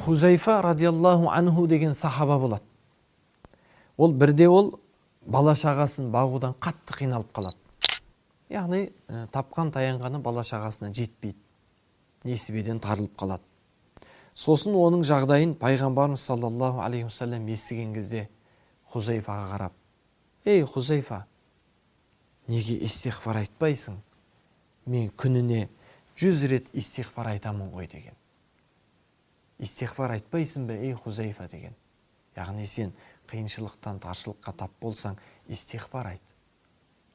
Хузайфа радиаллаху анху деген сахаба болады. Ол бірде ол бала шағасын бағудан қатты қиналып қалады. Яғни тапқан таянғаны бала шағасына жетпейді, несібеден тарылып қалады. Сосын оның жағдайын пайғамбарымыз саллаллаху алейхи уассалам естіген кезде Хузайфаға қарап: «Ей, Хузайфа, неге истиғфар айтпайсың? Мен күніне 100 рет истиғфар айтамын ғой», – деген. «Истиғфар айтпайсың ба, ей, Хузайфа?» – деген. Яғни сен қиыншылықтан, таршылыққа тап болсаң, истиғфар айт,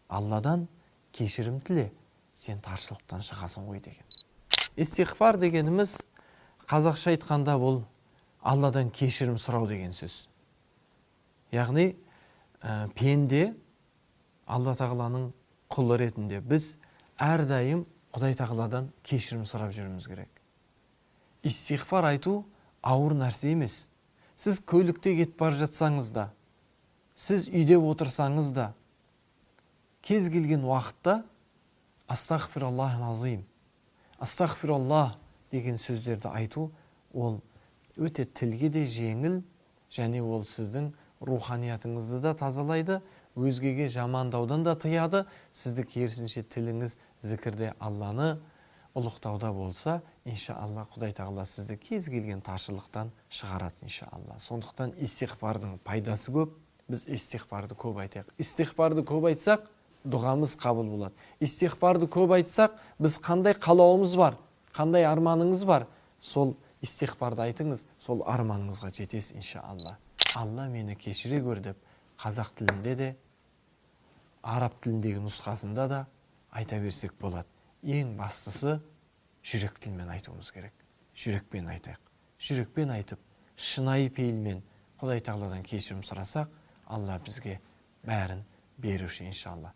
Алладан кешірім тіле, сен таршылықтан шығасың ғой деген. Истиғфар дегеніміз, қазақша айтқанда, бұл Алладан кешірім сұрау деген сөз. Яғни пенде, Алла тағаланың құлы ретінде біз әрдайым Құдай тағаладан кешірім сұрап жүруіміз керек. Истиғфар айту ауыр нәрсе емес. Сіз көлікте кетіп бара жатсаңыз да, сіз үйде отырсаңыз да, кез келген уақытта «Астағфираллах азим, астағфираллах» деген сөздерді айту, ол өте тілге де жеңіл және ол сіздің руханиятыңызды да тазалайды, өзгеге жамандаудан да тыяды сізді. Керісінше, тіліңіз зікірде, Алланы ұлықтауда болса, иншалла, Құдай тағала сізді кез келген таршылықтан шығарады, иншалла. Сондықтан истиғфардың пайдасы көп. Біз истиғфарды көп айтайық. Истиғфарды көп айтсақ, дұғамыз қабыл болады. Истиғфарды көп айтсақ, біз қандай қалауымыз бар, қандай арманыңыз бар, сол истиғфарды айтыңыз, сол арманыңызға жетесіз, иншалла. «Алла, мені кешіре көр» деп қазақ тілінде де, араб тіліндегі нұсқасында да айта берсек болады. Ең бастысы, жүрек тілмен айтуымыз керек. Жүрекпен айтайық. Жүрекпен айтып, шынайы пейілмен Құдай тағаладан кешірім сұрасақ, Алла бізге бәрін беруші, иншалла.